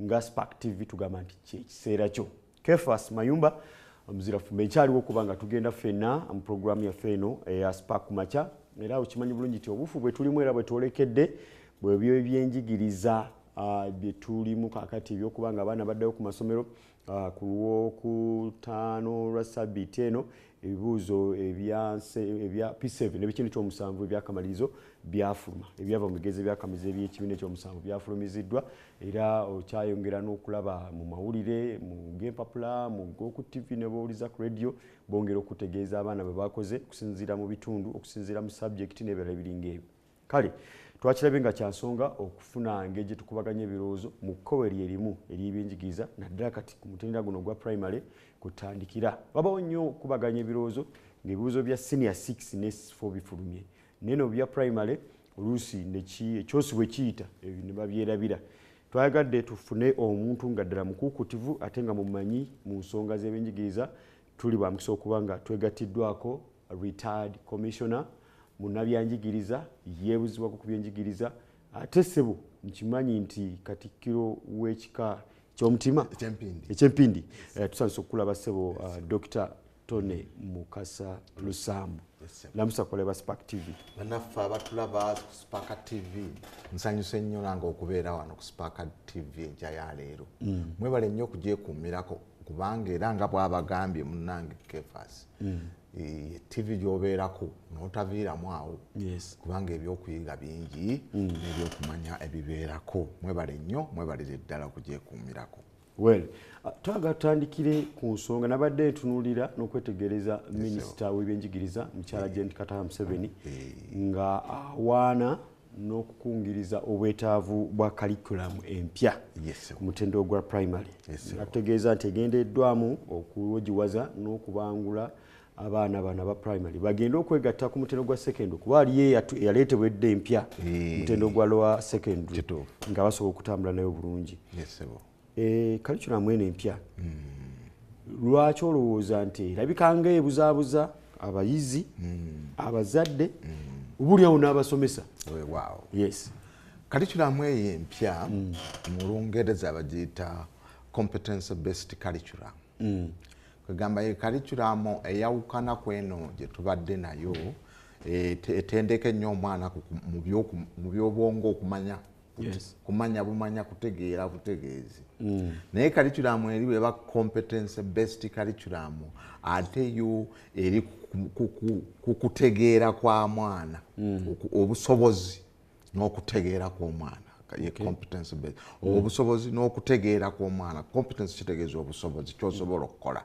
Nga Spark TV tugamba nti kyekiseera kyo. Kefas Mayumba omuzira fumbe nkyaliwo okuba nga tugenda ffenna mu puroguramu yaffe eno eya Spark Kumakya. Era okimanyi bulungi nti obufu bwe tulimu era bwe twolekedde bwebyo ebyenjigiriza bye tulimu kaakati, ebyokuba nga abaana baddayo ku masomero ku Lwokutaano lwa sabbiiti eno. Ebibuuzo ebya P7 n'ebikindu ky'omusanvu ebyakamalirizo byafuluma, ebyava mu bigezo ebyakamalizo eby'ekibiina ekyomusanvu byafulumiziddwa. Era okyayongera n'okulaba mu mawulire, mu g'empapula, mu g'oku TV ne bowuliza ku radio, bongera okutegeeza abaana bwe bakoze okusinziira mu bitundu, okusinziira mu subject n'ebirala ebiringa ebyo. Kale twakirabye nga kyansonga okufuna engeri gye tukubaganya ebirowoozo mu kkowe lye erimu ery'ebyenjigiriza, naddala kati ku mutendera guno ogwa primary kutandikira. Wabawo nnyo okukubaganya ebirowoozo ng'ebibuuzo bya senior 6 ne 4 bifulumye, naye no bya primary oluusi ekyosi bwe kiyita ne babyerabira. Twayagadde tufune omuntu nga ddala mukuukutivu ate nga mumanyi mu nsonga z'ebyenjigiriza. Tuli ba mukisa okuba nga twegattiddwako retired commissioner munnabyanjigiriza, yeebuzibwako ku byenjigiriza, ate ssebo nkimanyi nti katikkiro w'ekika ky'omutima ekyempindi. Tusanyusa okukulaba ssebo, Dr Tony Mukasa Lusambu. Lamusa kukoleba Spark TV. Bannaffe abatulaba ku Spark TV, nsanyuse nnyo nange okubeera wano ku Spark TV enkya ya leero. Mwebale nnyo okugyekuumirako, kubanga era nga bw'abagambye munnange Kefas, TV gy'obeerako n'otaviiramu awo, kubanga ebyokuyiga bingi n'ebyokumanya ebibeerako. Mwebale nnyo, mwebalire ddala okugyekuumirako. Well, twagala tutandikire ku nsonga nabadde ntunuulira n'okwetegereza minisita w'ebyenjigiriza mukyala Janet Kataaha Museveni nga awaana n'okukungiriza obwetaavu bwa curriculum empya ku mutendera gwa primary. Atutegeeza nti egendeddwamu okuwogiwaza n'okubangula abaana bano aba primary bagende okwegatta ku mutendera gwa secondary, kuba aliyo eyaleetebwa edda empya, mutendera gwa lower secondary, nga basobola okutambula nayo bulungi. Curriculum eno empya, lwaki olowooza nti erabika nga ebuzaabuza abayizi, abazadde, buli awo n'abasomesa? Yes, curriculum eyo empya mu Lungereza bagiyita competence based curriculum. Kwegamba ye curriculum eyawukana ku eno gye tubadde nayo, etendeka ennyo omwana mu byobwongo, okumanya, kumanya bumanya, kutegeera butegeezi. Naye curriculum eri bweba competence based curriculum, ate yo eri ku kutegeera kwa mwana, obusobozi n'okutegeera kw'omwana. Ye competence based, obusobozi n'okutegeera kw'omwana. Competence kitegeeza obusobozi, kyosobola okukola.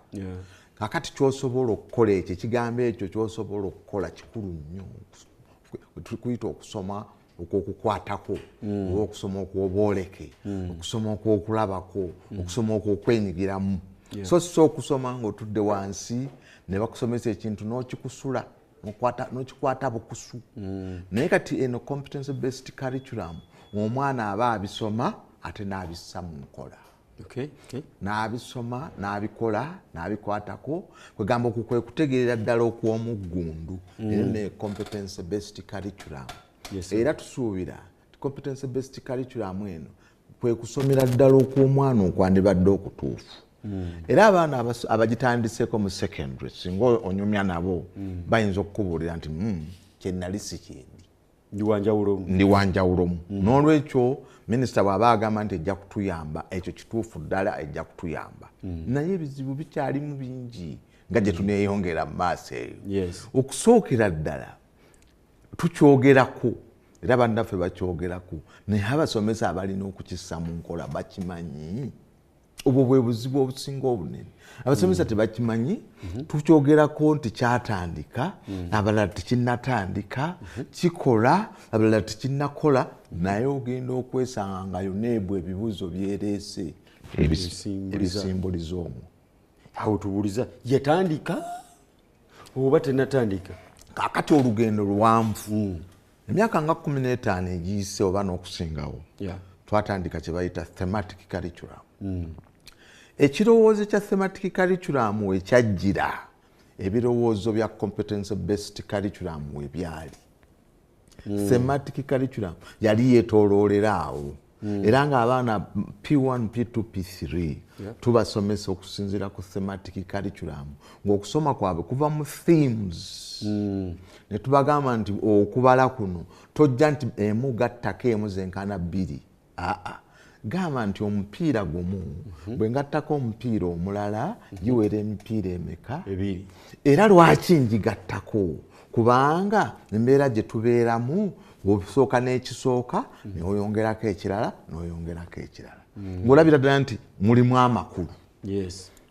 Kakati kyosobola okukola ekyo, ekigambo ekyo kyosobola okukola kikulu nnyo. Tukuyita okusoma okwokukwatako, oba okusoma okwobwoleke, okusoma okwokulabako, okusoma okwokwenyigiramu. So si okusoma ng'otudde wansi ne bakusomesa ekintu n'okikusula, n'okikwata bukusu. Naye kati eno competence based curriculum, omwana aba abisoma ate n'abissa mu nkola, n'abisoma, n'abikola, n'abikwatako. Kwegamba okwo kwe kutegeerera ddala okw'omuggundu. Era ne competence based curriculum, era tusuubira nti competence based curriculum eno kwe kusomera ddala okw'omwana okwandibadde okutuufu. Era abaana abagitandiseko mu secondary, singa onyumya nabo, bayinza okukubuulira nti, "Kyenali si kyendi." Ndi wanjawulomu. Ndi wanjawulomu. N'olwekyo minisita bw'aba agamba nti ejja kutuyamba, ekyo kituufu ddala, ejja kutuyamba. Naye ebizibu bikyalimu bingi nga gye tuneeyongera mu maaso eyo. Okusookera ddala tukyogerako, era bannaffe bakyogerako, naye abasomesa abalina okukissa mu nkola bakimanyi? Obwo bwe buzibu obusinga obunene. Abasomesa tebakimanyi. Tukyogerako nti kyatandika, abalala tekinnatandika kikola, abalala tekinnakola. Naye ogenda okwesanga nga yonna ebwo ebibuuzo byereese ebisimbuliza omwo. Awo tubuuliza, yatandika oba tenatandika? Kakati olugendo luwanvu. Emyaka nga 15 egiyise oba n'okusingawo, twatandika kye bayita thematic curriculum. Ekirowoozo kya thematic curriculum wekyajjira, ebirowoozo bya competence based curriculum webyali. Thematic curriculum yali yeetooloolera awo. Era ng'abaana P1, P2, P3 tubasomesa okusinziira ku thematic curriculum, ng'okusoma kwabwe kuva mu themes. Ne tubagamba nti okubala kuno tojja nti emu gattako emu zenkana 2. Aa, gamba nti omupiira gumu bwe ngattako omupiira omulala giwera emipiira emeka? 2. Era lwaki ngigattako? Kubanga embeera gye tubeeramu bw'osooka n'ekisooka n'oyongerako ekirala n'oyongerako ekirala, ng'olabira ddala nti mulimu amakulu.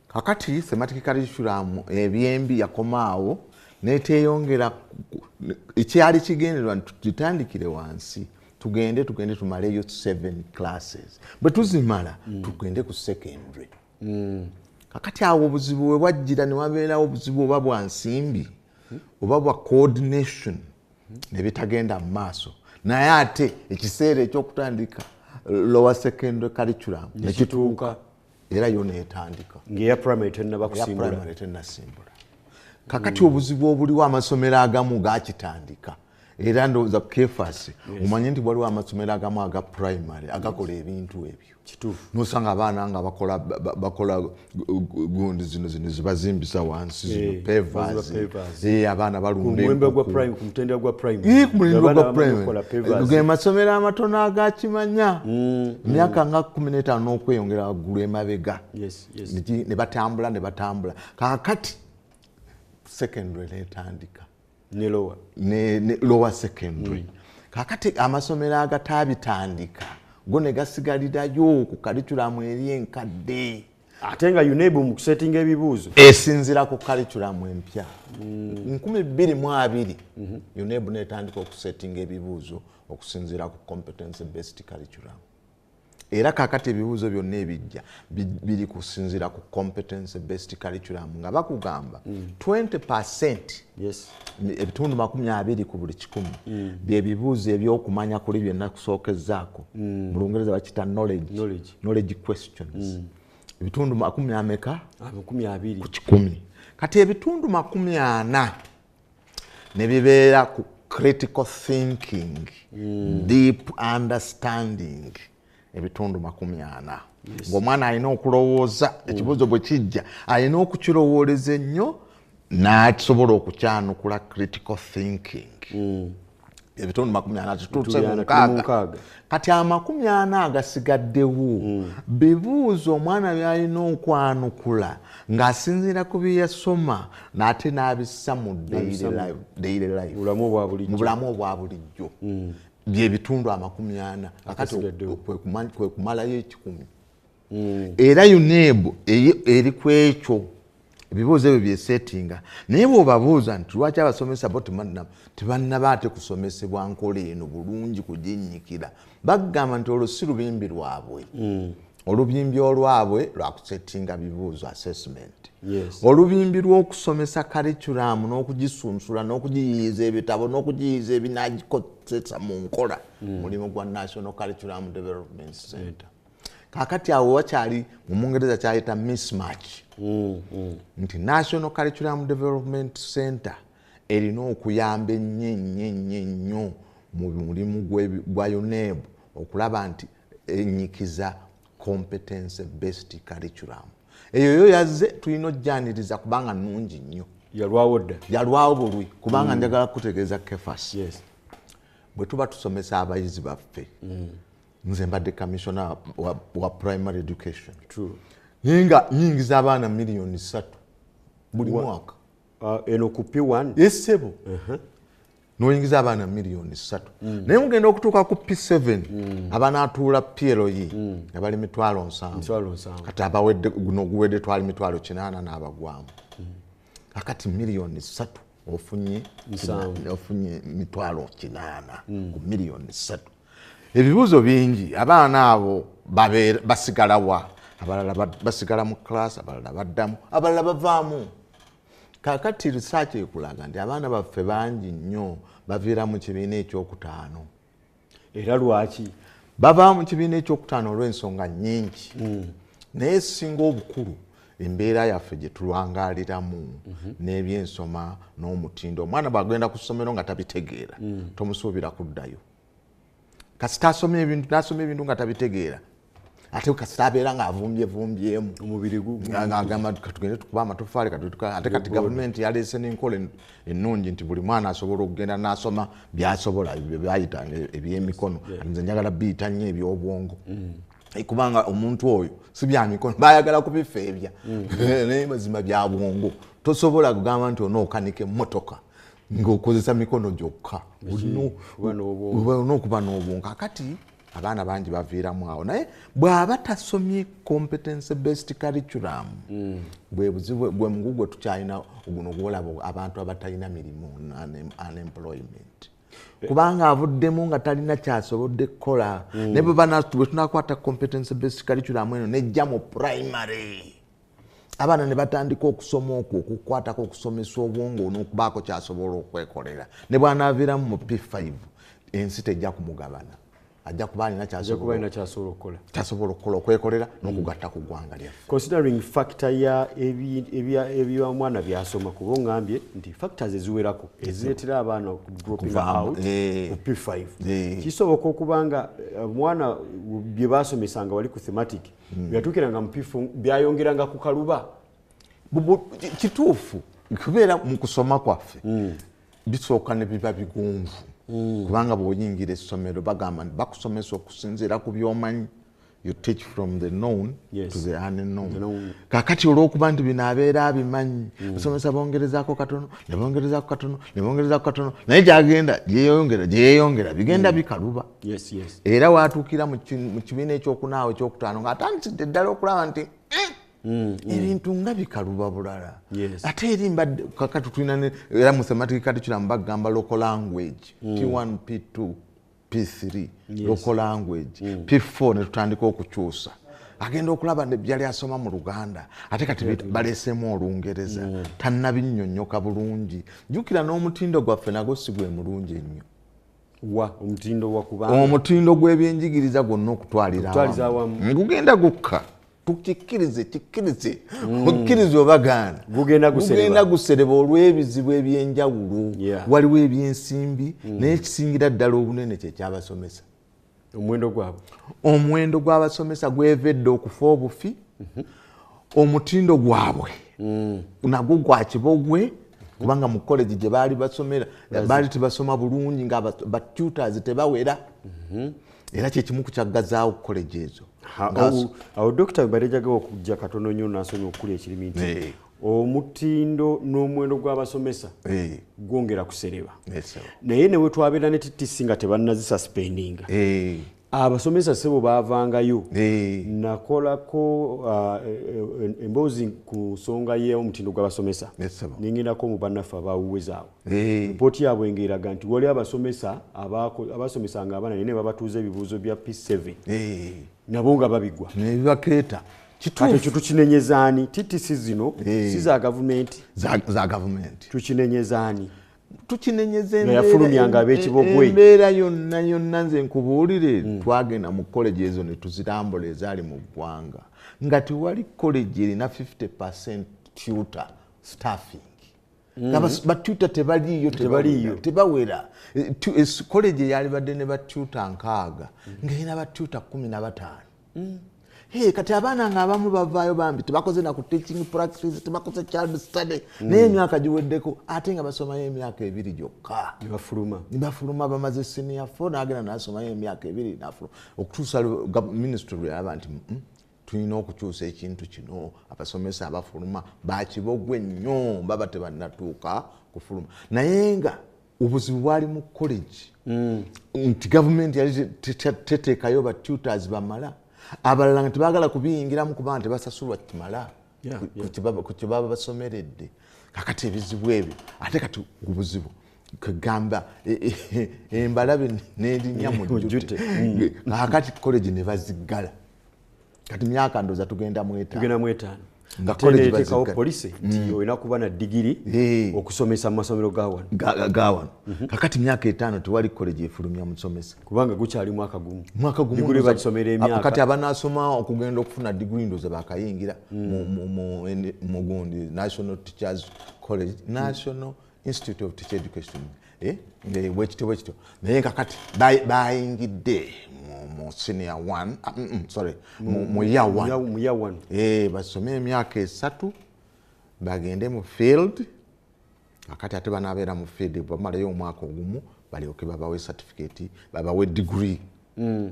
Kakati thematic curriculum ebyembi yakomaawo n'eteeyongera. Ekyali kigendererwa nti tutandikire wansi, tugende tugende tumaleyo 7 classes, bwe tuzimala tugende ku secondary. Kakati awo obuzibu we bwajjira, ne wabeerawo obuzibu oba bwa nsimbi oba bwa coordination, ne bitagenda mu maaso. Naye ate ekiseera ekyokutandika lower secondary curriculum nekituuka, era yo neetandika ng'eya primary tennaba eya kusimbula. Primary tennasimbula. Kakati obuzibu obuliwo, amasomero agamu gakitandika, era ndowooza Kefasi omanye nti waliwo amasomero agamu aga primary agakola ebintu ebyo. Nosanga abaana nga bakola bakola gundi zino zino zibazimbisa wansi zino, pavers. Baziba pavers. Abaana ku balunda muwembe gwa enkoko. prime, ku mutendera gwa primary. Ku mulindo Abaana gwa bamanyi okukola primary. pavers. Ge masomero amatono agakimanya emyaka nga 15 n'okweyongera waggulu emabega. Ne batambula ne batambula, kaakati secondary netandika Ne lower. Ne lower secondary. Kaakati amasomero agataabitandika go ne gasigalirayo ku curriculum eri enkadde. Ate nga UNEB mu kusetinga ebibuuzo esinzira ku curriculum empya. 2020 UNEB netandika okusetinga ebibuuzo okusinziira ku competence based curriculum, era kakati ebibuuzo byonna ebijja biri kusinziira ku competence based curriculum, nga bakugamba 20%, ebitundu 20 ku buli 100, byebibuuzo ebyokumanya kuli byonna kusookezaako. Mu Lungereza bakita knowledge, Knowledge. knowledge questions. Ebitundu makumi ameka? 20. Ku 100. Kati ebitundu 40 ne bibeera ku critical thinking, deep understanding, ebitundu 40, ng'omwana alina okulowooza. Ekibuuzo bwe kijja alina okukirowooleza ennyo n'asobola okukyanukula, critical thinking. Ebitundu 40, tutuuse mu 40, tuli mu 60. 60. Kati 40 agasigaddewo bibuuzo omwana byalina okwanukula ng'asinziira ku bye yasoma n'ate n'abissa mu daily life, daily life. Bulamu obwa bulijjo. Mu bulamu obwa bulijjo, byebitundu 40 kakati Agasigaddewo. kwe kumalayo 100. Era UNEB eri ku ekyo, ebibuuzo ebyo byesetinga. Naye bw'obabuuza nti lwaki abasomesa bo tebannaba ate kusomesebwa nkola eno bulungi kuginnyikira, bagamba nti olwo si lubimbi lwabwe. Olubimbi olwabwe lwakusetinga bibuuzo, assessment. Olubimbi lw'okusomesa curriculum n'okugisunsula n'okugiyiiza ebitabo n'okugiyiiza ebinagikozesa mu nkola, mulimu gwa National Curriculum Development Center. Kakati awo wakyali mu Mungereza kyayita mismatch, nti National Curriculum Development Center erina okuyamba ennyo ennyo ennyo ennyo mu mulimu gwa UNEB okulaba nti enyikiza competence based curriculum. Eyo yo yazze, tulina ojjaniriza kubanga nnungi nnyo. Yalwawo dda. Yalwawo bulwi, kubanga njagala kutegeeza Kefas, bwe tuba tusomesa abayizi baffe, nze mbadde commissioner wa primary education, naye nga nyingiza abaana 3 miliyoni buli mwaka. Eno ku P1? Esebo, noyingiza abaana 3 miliyoni, naye mugenda okutuuka ku P7, abanaatuula PLE nga bali 700,000. 700,000. Kati abawedde guno oguwedde twali 800,000 n'abagwamu. Kakati 3 miliyoni ofunye 70. Ofunye 800,000 ku 3 miliyoni. Ebibuuzo bingi, abaana abo basigala wa? Abalala basigala mu class, abalala baddamu, abalala bavaamu. Kakati research ekulaga nti abaana baffe bangi nnyo baviira mu kibiina ekyokutaano. Era lwaki? Bava mu kibiina ekyokutaano olw'ensonga nnyingi, naye esinga obukulu embeera yaffe gye tulwangaliramu n'ebyensoma n'omutindo. Omwana bw'agenda ku ssomero nga tabitegeera, tomusuubira kuddayo. Kasita asoma ebintu, n'asoma ebintu nga tabitegeera, ate kasita abeera ng'avumbyevumbyemu omubiri ng'agamba katugende tukuba amatoffaali, ate kati gavumenti yaleese n'enkola ennungi nti buli mwana asobola okugenda n'asoma by'asobola, ebyo byayita ebyemikono. Nze njagala biyita nnyo ebyobwongo, kubanga omuntu oyo si byamikono, bayagala kubifeebya, naye mazima bya bwongo. Tosobola kugamba nti onookanika emmotoka ng'okozesa mikono gyokka, olina okuba n'obwongo. Kakati abaana bangi baviiramu awo, naye bw'aba tasomye competence based curriculum, bwe buzibu, gwe mugugu gwe tukyalina guno gwolaba abantu abatalina mirimu, unemployment, kubanga avuddemu nga talina kyasobodde kukola. Naye bwe tunakwata competence based curriculum eno nejja mu primary, abaana ne batandika okusoma okwo okukwatako okusomesa obwongo n'okubaako kyasobola okwekolera, ne bw'anaaviiramu mu P5 ensi tejja kumugabana, ajja kuba alina kyasobola okukola, okwekolera n'okugatta ku ggwanga lyaffe. Considering factor ya ebyomwana byasoma, kuba ongambye nti factors eziwerako ezireetera abaana dropping out ku P5, kisoboka okuba nga omwana bye basomesanga wali ku thematic byatuukiranga mu P4 byayongeranga ku kaluba. Kituufu, kubeera mu kusoma kwaffe bisooka ne biba bigonvu, kubanga bw'oyingira essomero bagamba nti bakusomesa okusinziira ku by'omanyi, you teach from the known to the unknown. Kakati olw'okuba nti bino abeera abimanyi, basomesa bongerezaako katono ne bongerezaako katono ne bongerezaako katono, naye gyagenda gyeyongera gyeyongera bigenda bikaluba. Era watuukira mu kibiina ekyokunaawo ekyokutaano ng'atandikidde ddala okulaba nti ebintu nga bikaluba bulala. Ate eri mbadde kakati tulina era mu thematic curriculum bagamba local language, P1, P2, P3, local language, P4 ne tutandika okukyusa. Agenda okulaba byali asoma mu Luganda, ate kati baleeseemu Olungereza, tannabinnyonnyoka bulungi. Jjukira n'omutindo gwaffe nagwo si gwe mulungi ennyo. Omutindo gw'ebyenjigiriza gwonna okutwalira awamu gugenda gukka. Tukikkirize, kikkirize, okkirize obagaana, gugenda gusereba olw'ebizibu ebyenjawulo. Waliwo ebyensimbi, naye ekisingira ddala obunene kyekyabasomesa. Omuwendo gw'abasomesa gwevedde okufa obufi, omutindo gwabwe nagwo gwa kibogwe, kubanga mu college gye baali basomera baali tebasoma bulungi, nga ba tutors tebawera. Era kyekimu ku kyaggazaawo college ezo. Awo dokita bwe okujja katono nnyo n'asomye okuli ekirimi nti omutindo n'omuwendo gw'abasomesa gwongera kusereba, naye ne we twabeera ne TTC nga tebannazisuspendinga, abasomesa ssebo baavangayo. Nakolako emboozi ku nsonga y'omutindo gw'abasomesa, nengendako mu bannaffe abawuwezaawo. Ripooti yaabwe ng'eraga nti wali abasomesa abasomesanga abaana naye ne babatuuza ebibuuzo bya P7 nabo nga babigwa nebibakeeta. Kati ekyo tukinenyezaani? TTC zino si za gavumenti, za gavumenti. Tukinenyezaani? Tukinenyeza yafulumyanga ab'ekibogwe embeera yonna yonna. Nze nkubuulire, twagenda mu college ezo ne tuzirambula ezaali mu ggwanga, nga tewali college erina 50% tutor staffing. Batuta tebaliiyo, tebawera. College eyalibadde ne batuta 6 ng'erina batuta 15. Kati abaana nga abamu bavaayo bambi tebakoze na ku teaching practice, tebakoze child study, naye emyaka giweddeko ate nga basomayo emyaka 2 gyokka nibafuluma. Bamaze senior 4 n'agenda n'asomayo emyaka 2 n'afuluma, okutuusa ministry lwe yalaba nti tulina okukyusa ekintu kino. Abasomesa abafuluma bakibogwe nnyo, baba tebannatuuka kufuluma. Naye nga obuzibu bwali mu college nti gavumenti yali teteekayo ba tutors bamala, abalala nga tebaagala kubiyingiramu kubanga tebasasulwa kimala ku kye baba basomeredde. Kakati ebizibu ebyo, ate kati obuzibu kagamba embalabe n'erinnya mu jjute. Kakati college ne baziggala. Kati myaka ndowooza tugenda mu 5. Nga college bazikawo policy nti olina kuba na digiri okusomesa mu masomero ga wano. Kakati myaka 5 tewali college efulumya musomesa, kubanga gukyali mwaka gumu. Digiri bagisomera emyaka. Kati abanaasoma okugenda okufuna digiri ndowooza bakayingira mu gundi National Teachers College, National Institute of Teacher Education, Bwekityo bwekityo. Naye kakati bayingidde mu senior 1, sorry, mu year 1. Mu year 1. Basome emyaka 3 bagende mu field. Akati ate banabeera mu field bamalayo omwaka ogumu balyoke babawe certificate, babawe degree.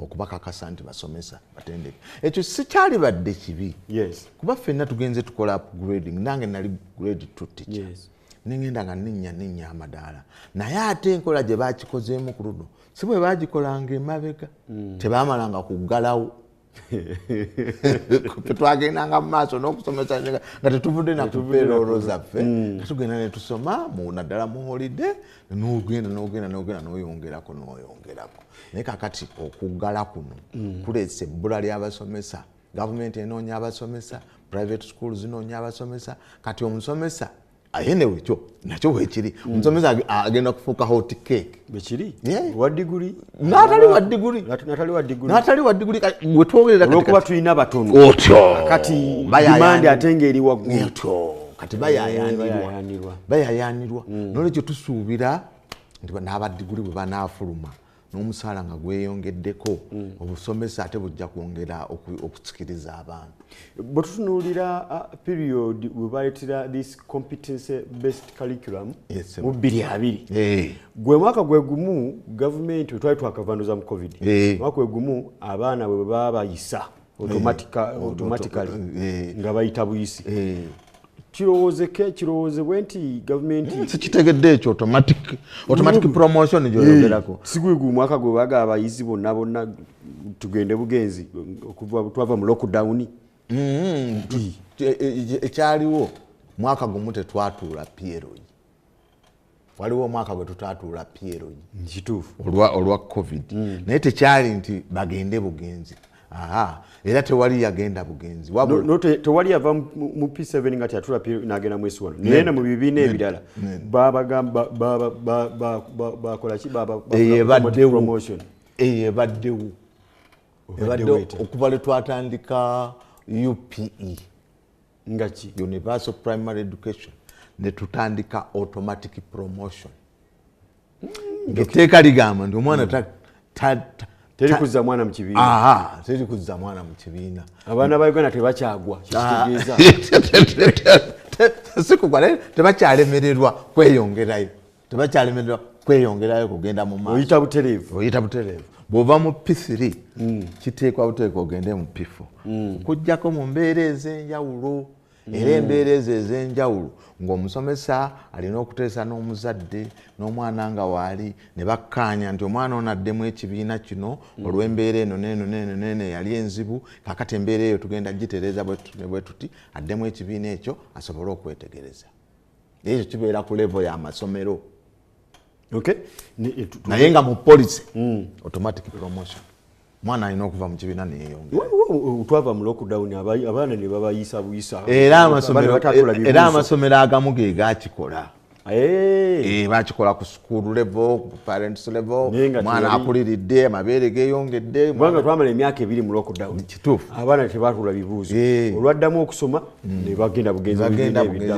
Okubakakasa nti basomesa batendeke. Ekyo sikyalibadde kibi. Yes. Kuba ffenna tugenze tukola upgrading. Nange nali grade 2 teacher. Yes. Nengenda nga ninnya amadaala. Naye ate enkola gye bakikozeemu ku luno si bwe bagikolanga emabega. Tebaamalanga kuggalawo. Twagendanga mu maaso n'okusomesa nga tetuvudde na ku payroll zaffe. Nga tugenda ne tusoma naddala mu holiday, n'ogenda n'ogenda n'ogenda n'oyongerako n'oyongerako. Naye kakati okuggala kuno kuleese ebbula ly'abasomesa. Gavumenti enoonya abasomesa, private schools zinoonya abasomesa. Kati omusomesa ayenewe kyo nakyo bwekiri. Omusomesa agenda kufuuka hot cake. Bwekiri? Wa diguli? N'atali wa diguli. N'atali wa diguli. We twogerera kati olw'okuba tulina batono. Otyo. Kati demand ate ng'eri waggulu. Otyo. Kati bayayaanirwa. Bayayaanirwa. N'olwekyo tusuubira nti n'abadiguli bwe banaafuluma n'omusaala nga gweyongeddeko, obusomesa ate bujja kwongera okusikiriza abantu. Bwe tutunuulira period we baleetera this competence based curriculum mu 2020. Gwe mwaka gwe gumu gavumenti we twali twakavanduza mu COVID. Mwaka gwe gumu abaana bwe baba bayisa automatically nga bayita buyisi. Kirowoozebwe nti gavumenti sikitegedde ekyo automatic promotion gy'oyogerako. Si gwe gumu mwaka gwe baga abayizi bonna bonna tugende bugenzi okuva twava mu lockdown. Ekyaliwo mwaka gumu tetwatuula PLE. Waliwo omwaka gwe tutatuula PLE. Kituufu. Olwa COVID. Naye tekyali nti bagende bugenzi. Aha, era tewali yagenda bugenzi. No, tewali yava mu P7 nga teyatula P n'agenda mu S1. Naye na mu bibiina ebirala bakola ki? Promotion. Ebaddewo. Ebaddewo okuva lwe twatandika UPE. Nga ki? Universal Primary Education. Ne tutandika automatic promotion. Etteeka ligamba nti omwana teri kuzza mwana mu kibiina. Aha, teri kuzza mwana mu kibiina. Abaana ba Uganda tebakyagwa, kitegeeza. Si kugwa, tebakyalemererwa kweyongerayo. Tebakyalemererwa kweyongerayo kugenda mu maaso. Oyita butereevu. Oyita butereevu. Bw'ova mu P3, kiteekwa buteekwa ogende mu P4. Okuggyako mu mbeera ez'enjawulo. Era embeera ezo ez'enjawulo ng'omusomesa alina okuteesa n'omuzadde n'omwana nga waali ne bakkaanya nti omwana ono addemu ekibiina kino olw'embeera eno n'eno n'eno n'eno eyali enzibu, kaakati embeera eyo tugenda gitereeza bwe tuti addemu ekibiina ekyo asobole okwetegereza. Ekyo kibeera ku level y'amasomero. Naye nga mu policy automatic promotion. Mwana alina okuva mu kibiina neeyongera. Twava mu lockdown abaana ne babayisa buyisa. Era amasomero agamu ge gaakikola. Bakikola ku school level, ku parents level, mwana akuliridde, amabeere geeyongedde. Kubanga twamala emyaka 2 mu lockdown. Kituufu. Abaana tebaatuula bibuuzo. Olwaddamu okusoma ne bagenda bugenzi.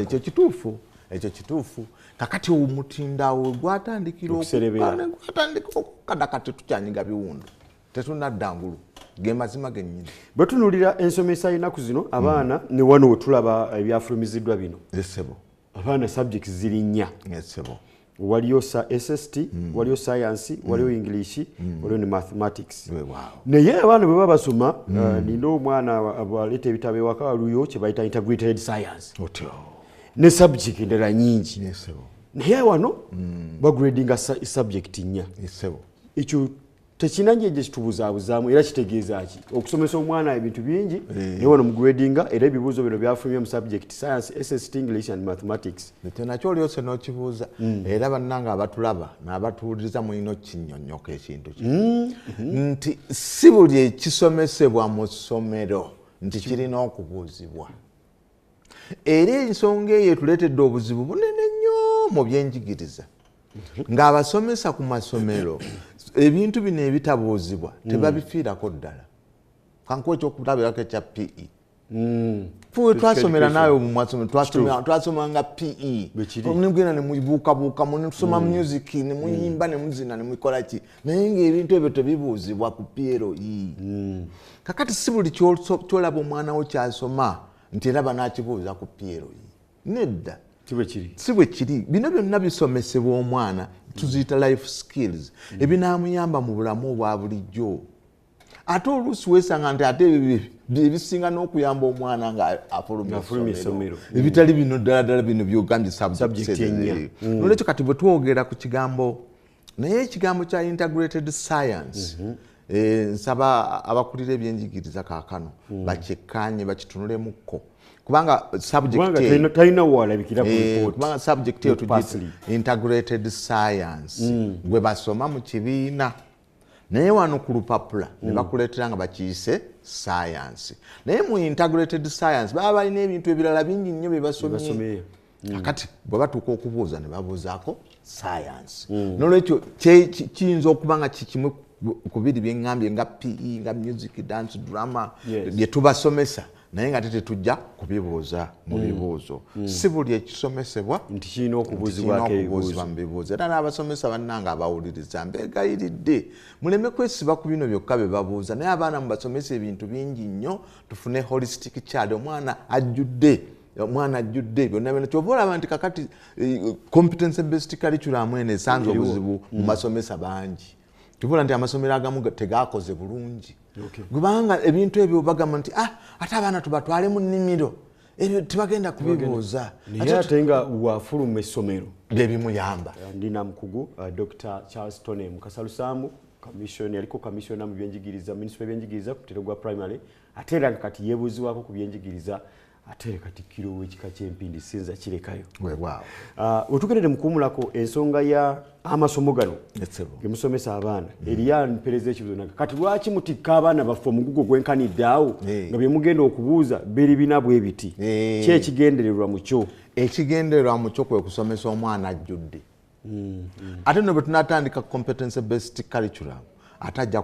Ekyo kituufu. Ekyo kituufu. Kakati omutindo awo gwatandikira okukada kati tukyanyiga biwundu. Tetunadda ngulu. Ge mazima gennyini. Bwe tunuulira ensomesa y'ennaku zino abaana ne wano we tulaba ebyafulumiziddwa bino. Essebo. Abaana subjects ziri nnya. Essebo. Waliyo SST, waliyo science, waliyo English, waliyo ne mathematics. Naye abaana bwe baba basoma, nina omwana abaleeta ebitabo ewaka waliyo kye bayita integrated science. Otyo. Ne subject endala nnyingi. Essebo. Naye wano bagradinga subject nnya. Essebo. Ekyo tekinanje gye kitubuzaabuzaamu era kitegeeza ki? Okusomesa omwana ebintu bingi naye wano mu gradinga era ebibuuzo bino byafulumye mu subject science, SST, English and mathematics. Ekyo nakyo olyose n'okibuuza era bannange abatulaba n'abatuwuliriza mulina okinnyonnyoka ekintu kino. Nti si buli ekisomesebwa mu ssomero nti kirina okubuuzibwa. Era ensonga eyo etuleetedde obuzibu bunene nnyo mu byenjigiriza. Ng'abasomesa ku masomero ebintu bino ebitabuuzibwa tebabifiirako ddala. Kankuwe ekyokulabirako ekya PE. Ffe twasomera naawe mu masomero twasomanga PE, nemugenda ne mubuukabuuka, netusoma music, ne muyimba, ne muzina, ne mukola ki, naye ng'ebintu ebyo tebibuuzibwa ku PLE. Kakati si buli kyolaba omwana wo kyasoma nti era banaakibuuza ku PLE. Nedda, si bwe kiri. Bino byonna bisomesebwa omwana, tuziyita life skills, ebinaamuyamba mu bulamu obwa bulijjo. Ate oluusi weesanga nti ate ebyo byebisinga n'okuyamba omwana nga afulumya essomero, ebitali bino ddala ddala bino byogambye subjects. Nolwekyo kati bwe twogera ku kigambo, naye ekigambo kya integrated science, nsaba abakulira ebyenjigiriza kaakano bakyekkaanye, bakitunulemukko, kubanga subject talina walabikira ku report. Kubanga subject eyo tugiyita integrated science, gwe basoma mu kibiina, naye wano ku lupapula ne bakuleetera nga bakiyise science. Naye mu integrated science baba balina ebintu ebirala bingi nnyo bye basomye. Kakati bwe batuuka okubuuza ne babuuzaako science. Nolwekyo kiyinza okuba nga kikimu ku biri bye ŋŋambye, nga PE, nga music, dance, drama, bye tubasomesa, naye nga tetujja kubibuuza mu bibuuzo. Si buli ekisomesebwa nti kirina okubuuzibwa mu bibuuzo. Era n'abasomesa bannange abawuliriza, mbeegayiridde muleme kwesiba ku bino byokka bye babuuza, naye abaana mubasomesa ebintu bingi nnyo, tufune holistic child, omwana ajjudde, omwana ajjudde byonna byonna. Kyova olaba nti kakati competence based curriculum eno esanze obuzibu mu masomesa bangi. Kyova nti amasomero agamu tegakoze bulungi, kubanga ebintu ebyo bagamba nti ate abaana tubatwale mu nnimiro, ebyo tebagenda kubibuuza. Naye ate nga wafuluma essomero byebimuyamba. Ndina mukugu Dr. Charles Tony Mukasa Lusambu, yaliko commissioner mu byenjigiriza, minisitule y'ebyenjigiriza ku mutendera gwa primary, ate era nga kati yeebuuzibwako ku byenjigiriza, ate era katikkiro w'ekika ky'empindi sinza kirekayo. Weewaawo. Wetugendere mu kuwummulako, ensonga ya amasomo gano gemusomesa abaana, eriyo mpeereza ekibuuzo nange, kati lwaki mutikka abaana baffe omugugu gwenkanidde awo nga bye mugenda okubuuza biri bina bwe biti? Ki ekigendererwa mu kyo? Ekigendererwa mu kyo kwe kusomesa omwana ajjudde. Ate nno bwe tunaatandika competence based curriculum, ate ajja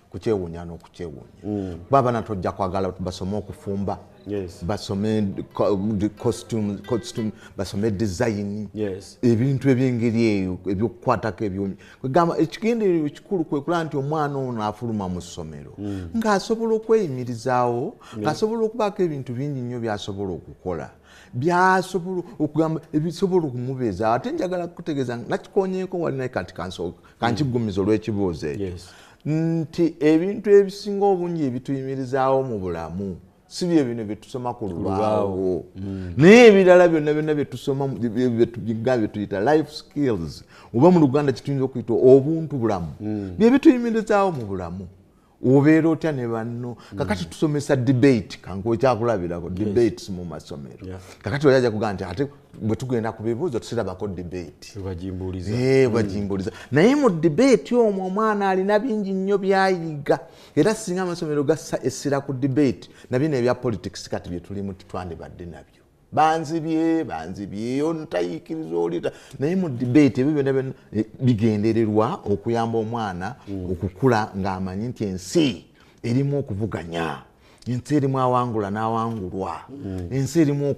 kukyewuunya n'okukyewuunya, kuba abaana tojja kwagala basome okufumba, basome costume, basome design, ebintu ebyengeri eyo ebyokukwatako ebyomi. Kwegamba ekigendererwa ekikulu kwe kulaba nti omwana ono afuluma mu ssomero ng'asobola okweyimirizaawo, ng'asobola okubaako ebintu bingi nnyo by'asobola okukola, byasobola okugamba ebisobola okumubeezaawo. Ate njagala kukutegeeza, nakikonyeeko wali, naye kati kankiggumiza olw'ekibuuzo ekyo, nti ebintu ebisinga obungi ebituyimirizaawo mu bulamu si bye bino bye tusoma ku lubaawo, naye ebirala byonna byonna bye tusoma bye tuyita life skills, oba mu Luganda kituyinza okuyita obuntu bulamu, bye bituyimirizaawo mu bulamu. Obeera otya ne banno? Kakati tusomesa debate, kankuwe kyakulabirako, debates mu masomero. Kakati oli ajja kugamba nti ate bwe tugenda ku bibuuzo tusirabako debate, bagimbuliza. Naye mu debate omwo omwana alina bingi nnyo by'ayiga, era singa amasomero gassa essira ku debate, na bino ebya politics kati bye tulimu tetwandibadde nabyo. Banzibye banzibye, ontayiikiriza olita. Naye mu debate ebyo byonna byonna bigendererwa okuyamba omwana okukula ng'amanyi nti ensi erimu okuvuganya, ensi erimu awangula n'awangulwa, ensi erimu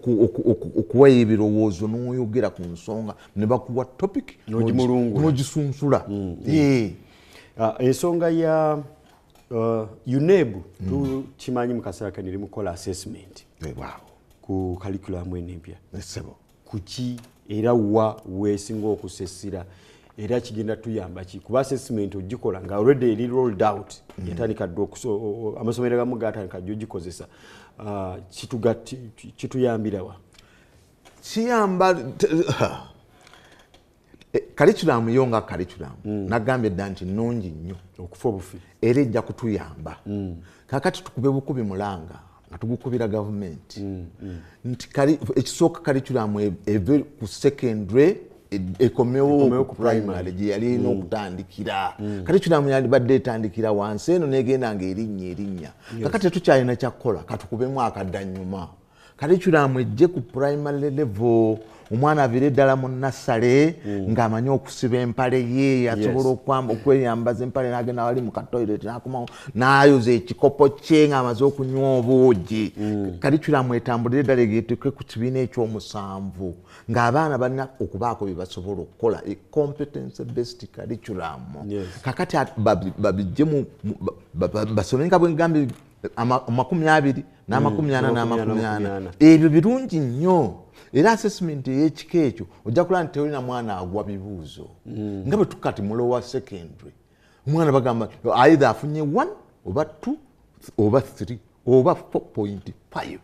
okuwayo ebirowoozo n'oyogera ku nsonga ne bakuwa topic n'ogisunsula. Ensonga ya UNEB tukimanyi mu kaseera kano eri mu kukola assessment ku curriculum eno empya, kuki era wa weesinga okusessira, era kigenda tuyamba ki? Kuba assessment ogikola nga already eri rolled out, yatandika dda, amasomero agamu gatandika dda ogikozesa, kituyambira wa? Kiyamba curriculum yo nga curriculum nagambye dda nti nnungi nnyo okufa obufi, era ejja kutuyamba. Kakati tukube bukubi mulanga nga tugukubira gavumenti nti ekisooka curriculum eve ku secondary ekomewo ku primary gye yali erina okutandikira. Curriculum yandibadde etandikira wansi eno negenda nga erinnya erinnya. Kakati tetukyalina kyakukola, katukubemu akaddannyuma. Curriculum ejje ku primary level, omwana aviire ddala mu nursery ng'amanyi okusiba empale ye, asobola okweyambaza empale, n'agenda wali mu katoilet, n'akomawo n'ayoza ekikopo kye ng'amaze okunywa obuugi. Curriculum etambulire ddala egeetuke ku kibiina ekyomusanvu ng'abaana balina okubaako bye basobola okukola, e competence based curriculum. Kakati babijje basome nga bwe ngambye 20 n'40 n'40. Ebyo birungi nnyo, era assessment ey'ekika ekyo ojja kulaba nti tewalina mwana agwa bibuuzo. Nga bwe tukati mu lower secondary, omwana bagamba either afunye 1 oba 2 oba 3 oba 4.5,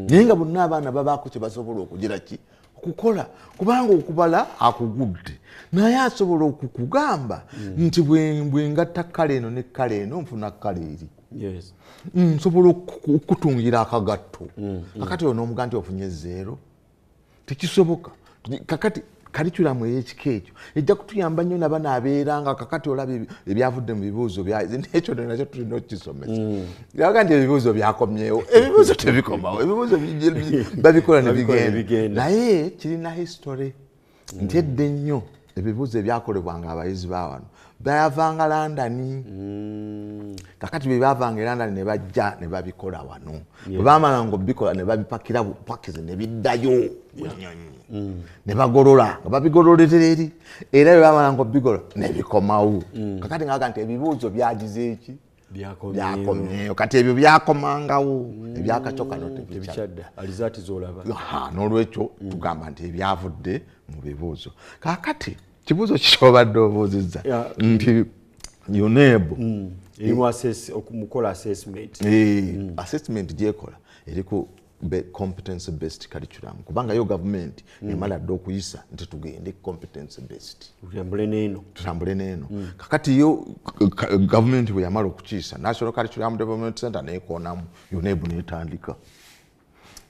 naye nga bonna abaana babaako kye basobola okugira ki okukola, kubanga okubala akugudde, naye asobola okukugamba nti bwe ngatta colour eno ne colour eno nfuna colour eri. Nsobola okutungira akagatto. Kakati oyo n'omuga nti ofunye 0, tekisoboka. Kakati curriculum ey'ekika ekyo ejja kutuyamba nnyo nabana abeera nga kakati olaba ebyavudde mu bibuuzo, nekyo nakyo tulina okukisomesa. Yaga nti ebibuuzo byakomyewo, ebibuuzo tebikomawo, ebibuuzo babikola ne bigenda, naye kirina history nti edda ennyo ebibuuzo ebyakolebwanga abayizi ba wano bayavanga London. Kakati bwe bavanga e London ne bajja ne babikola wano, bwe bamalanga obikola ne babipakira bupakizi ne biddayo bunyonyi ne bagolola nga babigololera eri, era bwe bamalanga obigolola ne bikomawo. Kakati ngaga nti ebibuuzo byagize eki? Byakomyeyo. Kati ebyo byakomangawo, ebyakakyo kano tebikyadda, alizaati zolaba. N'olwekyo tugamba nti ebyavudde mu bibuuzo, kakati kibuuzo kikyobadde obuuzizza nti UNEB erimu mukola assessment. Assessment gyekola eri ku competence based curriculum, kubanga yo gavumenti emala dde okuyisa nti tugende competence based. Tutambule neeno. Tutambule neeno. Kakati yo gavumenti bwe yamala okukiisa, National Curriculum Development Center nekonamu, UNEB netandika,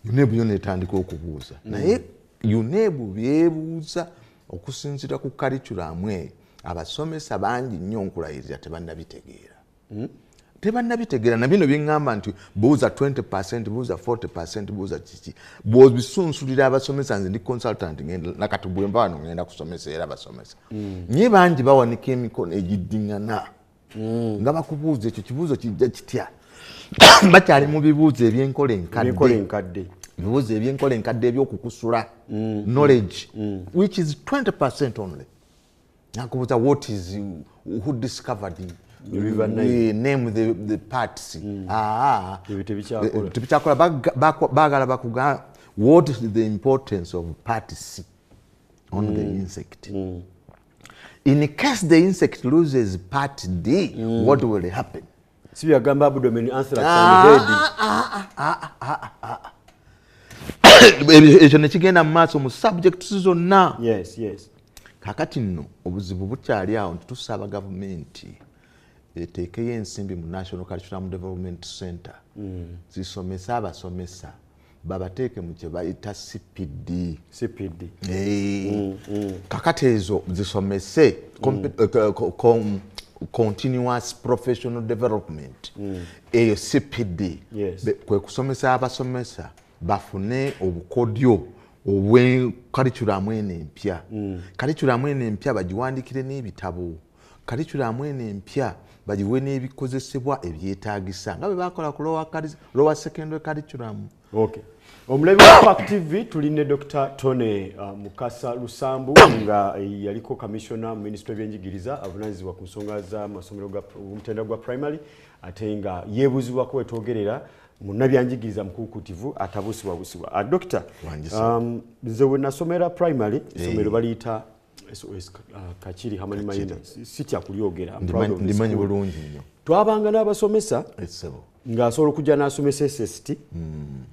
UNEB yo netandika okubuuza. Naye UNEB byebuuza okusinziira ku curriculum eyo, abasomesa bangi nnyo nkulayirira tebannabitegeera, tebannabitegeera. Na bino byeŋŋamba nti buuza 20, buuza 40, buuza kiki, bw'obisunsulira abasomesa. Nze ndi consultant, nakati bwenva wano ngenda kusomesa era abasomesa, naye bangi bawanika emikono egiddiŋŋana nga bakubuuza ekyo kibuuzo kijja kitya. Bakyali mu bibuuzo ebyenkola enkadde, ebibuuzo ebyenkola enkadde ebyokukusula knowledge, which is 20 only. Nakubuuza what is, who discovered, name the parts. Tebikyakola. Bagala bakuga what is the importance of part C on the insect. In case the insect loses part D, what will happen? Si byagamba abdomen, anthrax and head. Ekyo nekigenda mu maaso mu subjects zonna. Kakati nno obuzibu bukyali awo nti tusaba gavumenti eteekeyo ensimbi mu National Curriculum Development Center, zisomese abasomesa, babateeke mu kye bayita CPD. CPD. Kakati ezo zisomese continuous professional development, eyo CPD. Kwe kusomesa abasomesa bafune obukodyo obwe curriculum eno empya. Curriculum eno empya bagiwandikire n'ebitabo, curriculum eno empya bagiwe n'ebikozesebwa ebyetaagisa nga bwe bakola ku lower secondary curriculum. Okay. Omulabi wa Spark TV, tuli ne Dr. Tony Mukasa Lusambu nga yaliko commissioner mu Ministry y'Ebyenjigiriza, avunaanyizibwa ku nsonga z'amasomero ga omutendera gwa primary, ate nga yeebuuzibwako wetwogerera munnabyanjigiriza mukuukutivu atabuusibwabusibwa. Doctor, nze we nasomera primary, essomero baliyita SOS Kakiri Hamani Mayina, sitya kulyogera. Ndimanyi bulungi nnyo. Twabanga n'abasomesa ng'asobola okujja n'asomesa SST,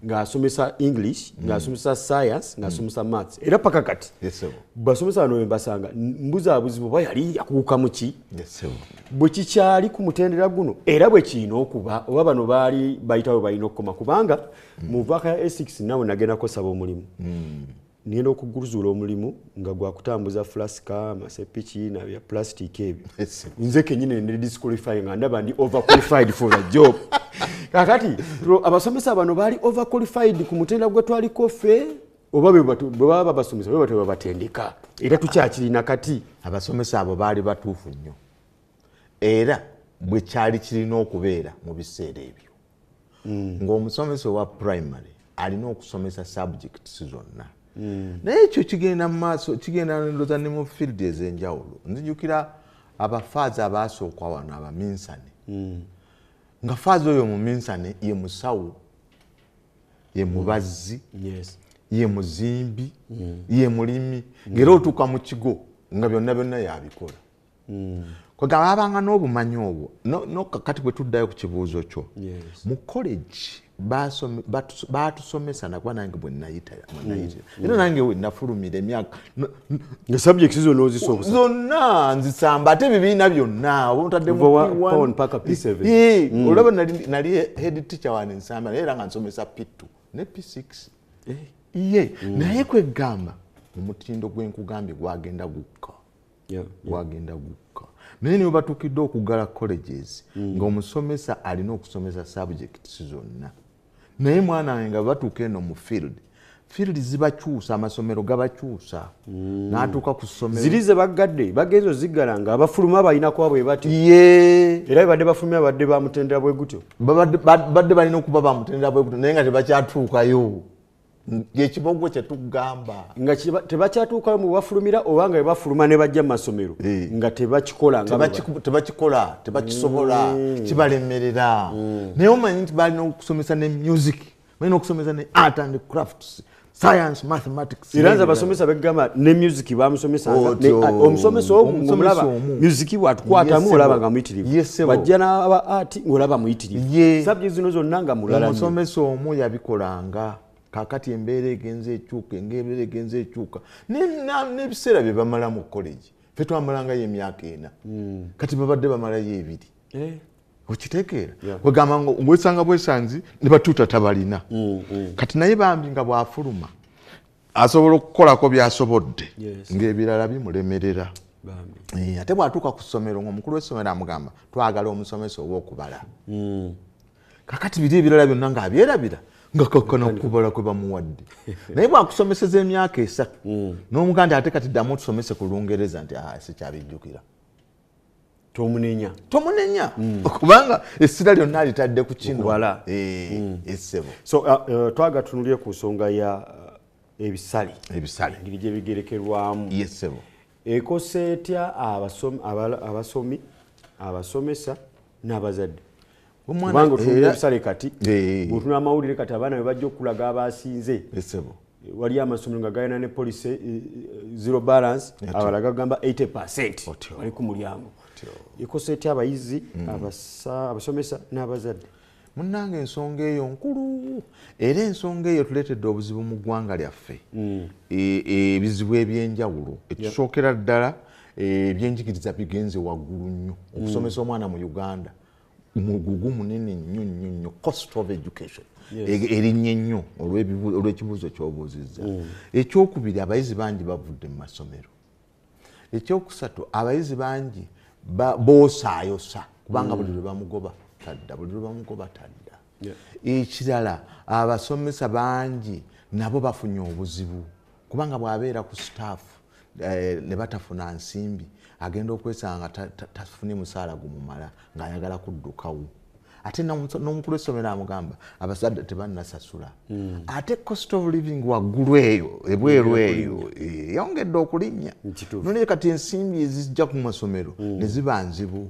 ng'asomesa English, ng'asomesa science, ng'asomesa maths, era paka kati basomesa bano bembasanga mbuzaabuzibwa oba yali yakuuka mu ki. Bwe kikyali ku mutendera guno era bwe kirina okuba, oba bano baali bayitawo balina okukoma, kubanga mu vaaka ya A6 nawe nagendako saba omulimu, ngenda okuguzuula omulimu nga gwakutambuza flasika, amasepiki nabya plastic ebyo. Nze kenyini ne disqualify nga ndaba ndi overqualified for the job. Kakati abasomesa bano baali overqualified ku mutendera gwe twaliko ffe, oba bwe baba babasomesa bwe batyo babatendeka, era tukyakirina kati? Abasomesa abo baali batuufu nnyo, era bwe kyali kirina okubeera mu biseera ebyo, ng'omusomesa owa primary alina okusomesa subjects zonna. Naye ekyo kigenda mu maaso, kigenda ndooza ne mu field ez'enjawulo. Nzijukira abafaaza abaasooka wano, abaminsane, nga faaza oyo omuminsane ye musawo, ye mubazzi, ye muzimbi, ye mulimi, ng'era otuuka mu kigo nga byonna byonna yabikola. Kwegamba babanga n'obumanyi obwo. No kati bwe tuddayo ku kibuuzo kyo, mu college batusomesa, nakuba nange bwe nayitira, era nange we nafulumira emyaka Nga subjects zonna ozisa? Zonna nzisamba, ate ebibiina byonna oba otaddemu Kuva wa P1, P1 paka P7. Olaba nali head teacher wane nsamba, naye era nga nsomesa P2 ne P6. Ye naye kwegamba omutindo gwenkugambye gwagenda gukka, gwagenda gukka. Naye niwe batuukidde okuggala colleges, ng'omusomesa alina okusomesa subjects zonna. Naye mwana wange, nga batuuka eno mu field, field zibakyusa, amasomero gabakyusa, n'atuuka ku ssomero. Ziri ze baggadde, bagenza oziggala nga abafuluma balina kuba bwe batyo? Ye. Era bebadde bafulumya babadde bamutendera bwe gutyo? Badde balina okuba bamutendera bwe gutyo, naye nga tebakyatuukayo, ekibogwe kyetugamba. Nga tebakyatuukayo mu bafulumira, oba nga bebafuluma ne bajja mu masomero nga tebakikola nga Tebakikola, tebakisobola, kibalemerera. Naye omanyi nti balina okusomesa ne music, balina okusomesa ne art and crafts, science, mathematics. Era nze abasomesa begamba ne music bamusomesanga. Otyo. Omusomesa ogu Omusomesa ng'omulaba omu. music bwatukwatamu Yes, olaba sebo. nga muyitirivu. Yes, sebo. Bwajja n'aba art ng'olaba muyitirivu. Ye. Subject zino zonna nga mulala nnyo. Omusomesa omu yabikolanga. Kakati embeera egenza ekyuka, engebeera egenza ekyuka. N'ebiseera bye bamala mu college, fe twamalangayo emyaka 4, kati babadde bamalayo 2. Okitegeera? Wegamba nga wesanga bwesanzi ne batuuta tabalina. Kati naye bambi nga bwafuluma asobola okukolako byasobodde, ng'ebirala bimulemerera. Bambi. Ate bw'atuuka ku ssomero, ng'omukulu w'essomero amugamba, "Twagala omusomesa ow'okubala." Kakati biri ebirala byonna ng'abyerabira, nga kakkana okubala kwe bamuwadde. Naye bwakusomeseza emyaka 3, n'omugaa nti, "Ate kati ddamu otusomese ku Lungereza," nti, "Ah, sikyabijjukira." Tomunenya. Tomunenya, kubanga essira lyonna alitadde ku kino. Okubala. Essebo. So twaga tunulye ku nsonga ya ebisale. Ebisale. Engeri gye bigerekerwamu. Yesebo. Ekosa etya abasomi, abasomesa n'abazadde? Kubanga otunula ebisale kati, bw'otunula amawulire kati, abaana bwe bajja okulaga abasinze, Esebo. wali amasomero nga galina ne policy zero balance, abalala gagamba 80% Otyo. bali ku mulyango. Ekosa etya abayizi, abasomesa n'abazadde? Munnange, ensonga eyo nkulu, era ensonga eyo tuleetedde obuzibu mu ggwanga lyaffe. Ebizibu ebyenjawulo. Ekisookera ddala, ebyenjigiriza bigenze waggulu nnyo. Okusomesa omwana mu Uganda mugugu munene nnyo nnyo nnyo. Cost of education erinnye nnyo olw'ekibuuzo ky'obuuzizza. Ekyokubiri, abayizi bangi bavudde mu masomero. Ekyokusatu, abayizi bangi boosaayosa, kubanga buli lwe bamugoba tadda, buli lwe bamugoba tadda. Ekirala, abasomesa bangi nabo bafunye obuzibu, kubanga bw'abeera ku staff, ne batafuna nsimbi, agenda okwesanga tafunye musaala gumumala, ng'ayagala kuddukawo. Ate n'omukulu w'essomero amugamba abazadde tebannasasula. Ate cost of living waggulu eyo ebweru eyo eyongedde okulinnya. Kituufu. Nolye kati ensimbi ezijja ku masomero ne ziba nzibu.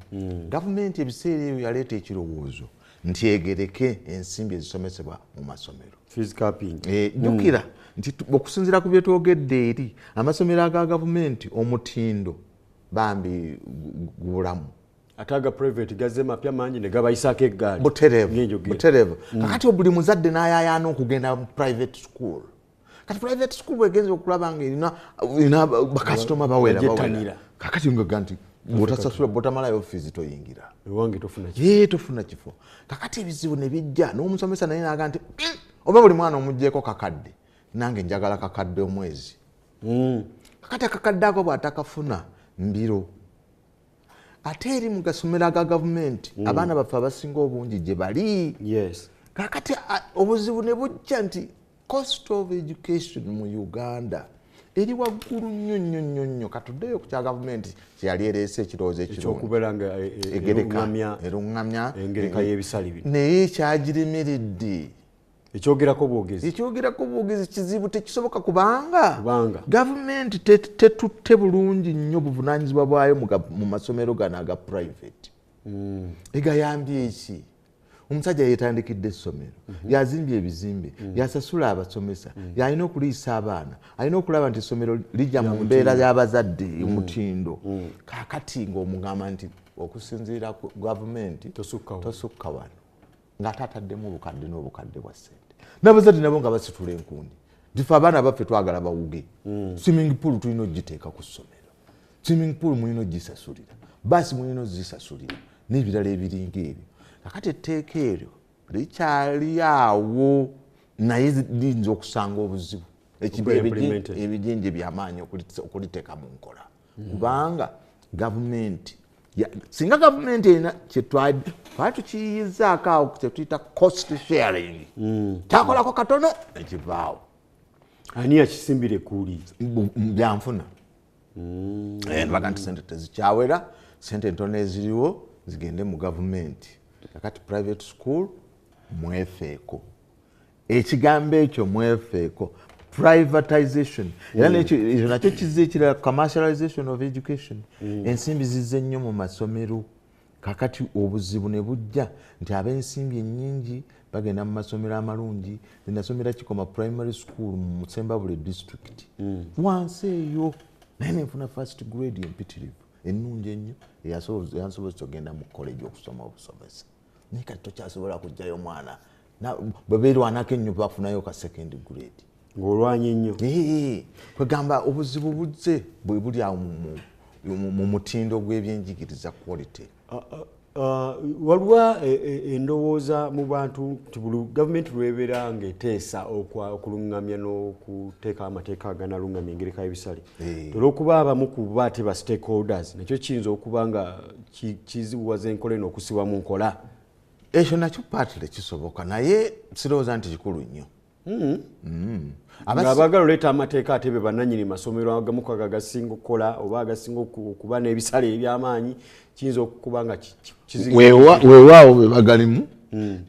Gavumenti ebiseera ebyo yaleeta ekirowoozo nti egereke ensimbi ezisomesebwa mu masomero. Fees capping. Jjukira nti okusinziira ku byetwogedde eri, amasomero aga gavumenti omutindo bambi gubulamu. Ate aga private gazze mapya mangi ne gabayisaako eggaali. Butereevu. Ng'enjogera. Butereevu. Kakati buli muzadde n'ayayaana okugenda mu private school. Kati private school bwegenza okulaba nga erina bakasitoma bawera, bawera. Bagyettanira. Kakati ngaga nti bw'otasasula, bw'otamalayo fees, toyingira. Ewange tofuna kifo. Ye, tofuna kifo. Kakati ebizibu ne bijja, n'omusomesa naye naga nti, oba buli mwana omuggyeko kakadde, nange njagala kakadde omwezi." Kakati akakadde ako bw'atakafuna mbiro. Ate eri mu gasomero aga gavumenti abaana baffe abasinga obungi gye bali. Kakati obuzibu ne bujja nti cost of education mu Uganda eri waggulu nnyo nnyo nnyo nnyo. Katuddeyo ku kya gavumenti kyeyali ereese ekirowoozo ekyokubeera nga eruŋŋamya engereka y'ebisale bino, naye kyagirimiridde. Ekyogerako bwogezi, ekyogerako bwogezi kizibu, tekisoboka kubanga gavumenti tetutte bulungi nnyo buvunaanyizibwa bwayo mu masomero gano aga private. Egayambye eki? Omusajja yeetandikidde essomero, yazimbye ebizimbe, yasasula abasomesa, yalina okuliisa abaana, alina okulaba nti essomero lijja mu mbeera y'abazadde omutindo. Kaakati ng'omugamba nti okusinziira ku gavumenti tosukka wano, ng'ate ataddemu obukadde n'obukadde bwa ssente, n'abazadde nabo nga basitula enkundi nti abaana baffe twagala bawuge. Swimming pool tulina ogiteeka ku ssomero, swimming pool mulina ogisasulira, baasi mulina ozisasulira n'ebirala ebiringa ebyo. Kakati etteeka eryo likyali awo, naye liyinza okusanga obuzibu ebijinji byamaanyi okuliteeka mu nkola, kubanga gavumenti singa gavumenti erina kyetwali tukiyizaako awo kyetuyita cost sharing, kyakolako katono ekivaawo. Ani yakisimbira ekkuuli? Byanfuna baga nti sente tezikyawera, sente entono eziriwo zigende mu gavumenti. Kakati private school mwefeeko, ekigambo ekyo mwefeeko, privatization. Era ekyo nakyo kizze ekirala, commercialization of education. Ensimbi zizze nnyo mu masomero. Kakati obuzibu ne bujja nti ab'ensimbi ennyingi bagenda mu masomero amalungi. Nasomera Kikoma Primary School mu Sembabule district wansi eyo, naye nenfuna first grade empitirivu ennungi ennyo eyansobozesa ogenda mu college okusoma obusomesa. Naye kati tokyasobola kujjayo omwana bwe beerwanako ennyo bafunayo ka second grade ng'olwanye nnyo. Kwegamba obuzibu buzze bwe buli awo mu mutindo gw'ebyenjigiriza, quality. Waliwo endowooza mu bantu nti buli gavumenti lwebeera ng'eteesa okuluŋŋamya n'okuteeka amateeka aganaluŋŋamya engereka y'ebisale, olw'okuba abamu ku bo ate ba stakeholders, nakyo kiyinza okuba nga kizibuwaza enkola eno okusibwa mu nkola. Ekyo nakyo partly kisoboka, naye sirowooza nti kikulu nnyo. Ng'abaagala oleeta amateeka ate be bannannyini masomero agamu ku ago agasinga okukola oba agasinga okuba n'ebisale eby'amaanyi, kiyinza okuba nga weewaawo be bagalimu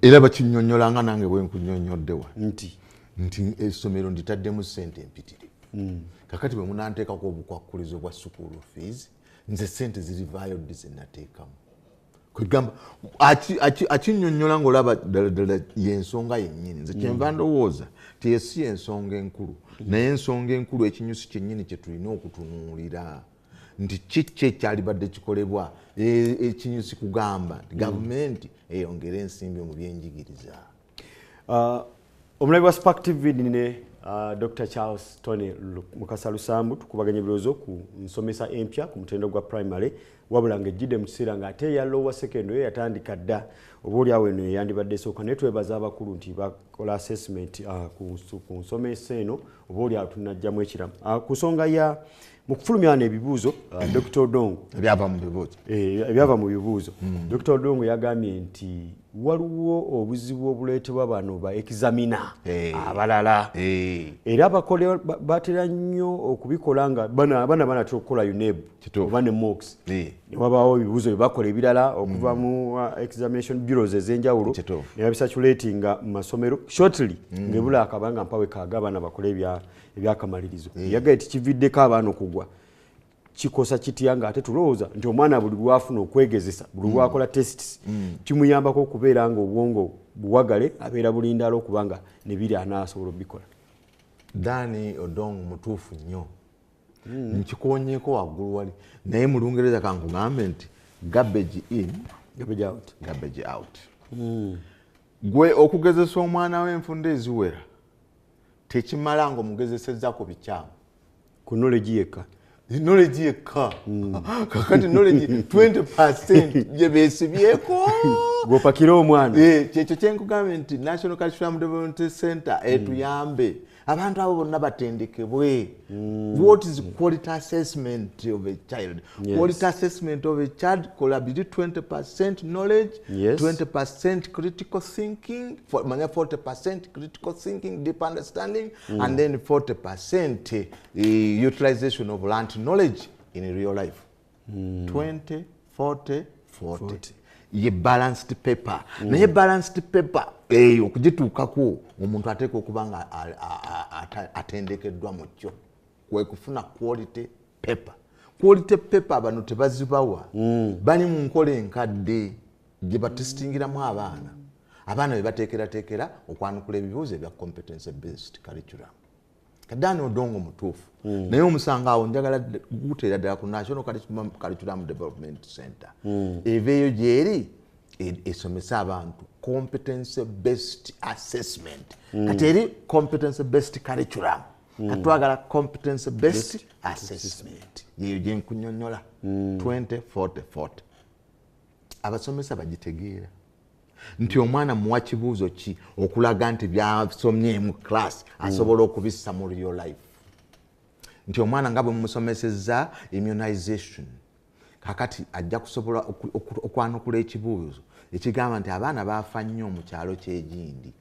era bakinnyonnyolanga nange bwe nkunnyonnyodde wa nti essomero nditaddemu ssente empitirivu. Kakati bwe munanteekako obukwakkulizo bwa school fees, nze ssente zirivaayo ddi ze nateekamu? Kwegamba akinnyonnyola ng'olaba ddala ddala y'ensonga yennyini. Nze kyenva ndowooza nti yo si y'ensonga enkulu, naye ensonga enkulu ekinyusi kyennyini kye tulina okutunuulira nti kiki ekyalibadde kikolebwa. Ekinyusi kugamba nti gavumenti eyongere ensimbi mu byenjigiriza. Omulabi wa Spark TV ne Dr. Charles Tony Mukasa Lusambu tukubaganya ebirowoozo ku nsomesa empya ku mutendo gwa primary, wabula ng'ejjidde mu kiseera ng'ate eya lower secondary yatandika dda, oba oli awo eno eyandibadde esooka. Naye twebaza abakulu nti bakola assessment ku nsomesa eno, oba oli awo tunajjamu ekiramu. Ku nsonga ya mu kufulumya wano ebibuuzo, Dr. Odongo ebyava mu bibuuzo, ebyava mu bibuuzo, Dr. Odongo yagambye nti waliwo obuzibu obuleetebwa bano ba examiner abalala, era batera nnyo okubikola nga abaana banatera okukola UNEB oba ne MOX, ne wabaawo ebibuuzo bye bakola ebirala okuva mu examination bureaus ez'enjawulo ne babisaturatinga mu masomero shortly ng'ebula akabanga mpawe kaaga abaana bakole ebyakamalirizo. Yagambye nti kividdeko abaana okugwa. Kikosa kitya ng'ate tulowooza nti omwana buli lwafuna okwegezesa, buli lwakola tests kimuyambako okubeera nga obwongo buwagale, abeera bulindaala okuba nga ne biri anaasobola obikola. Dani Odong mutuufu nnyo, nkikonyeeko waggulu wali, naye mu Lungereza kankugambe nti garbage in, garbage out, garbage out. Gwe okugezesa omwana w'enfunda eziwera tekimala ng'omugezesezza ku bikyamu, ku knowledge yekka. Knowledge yekka. Kakati knowledge 20% gye beesibyeko. Gw'opakira omwana. Kyekyo kyenkugambye nti National Curriculum Development Center etuyambe. Abantu abo bonna batendekebwe. What is quality assessment of a child? Yes. Quality assessment of a child could be 20% knowledge, Yes. 20% critical thinking, manya 40% critical thinking, deep understanding, and then 40% utilization of learned knowledge in real life. 20, 40, 40. 40. Ye balanced paper. Naye balanced paper eyo okugituukako omuntu ateekwa okuba nga atendekeddwa mu kyo, kwe kufuna quality paper. Quality paper bano tebazibawa, bali mu nkola enkadde gye batestingiramu abaana. Abaana be bateekerateekera okwanukula ebibuuzo ebya competence based curriculum. Kadaani Odongo mutuufu, naye omusango awo njagala guteera ddala ku National Curriculum Development Center. Eveeyo gyeri esomese abantu competence based assessment. Kati eri competence based curriculum, kati twagala competence based assessment, yeyo gyenkunyonyola 20 40 40. Abasomesa bagitegeera nti omwana muwa kibuuzo ki okulaga nti byasomye mu class asobola okubissa mu real life, nti omwana nga bwe mumusomesezza immunization, kakati ajja kusobola okwanukula ekibuuzo ekigamba nti abaana baafa nnyo mu kyalo ky'egindi,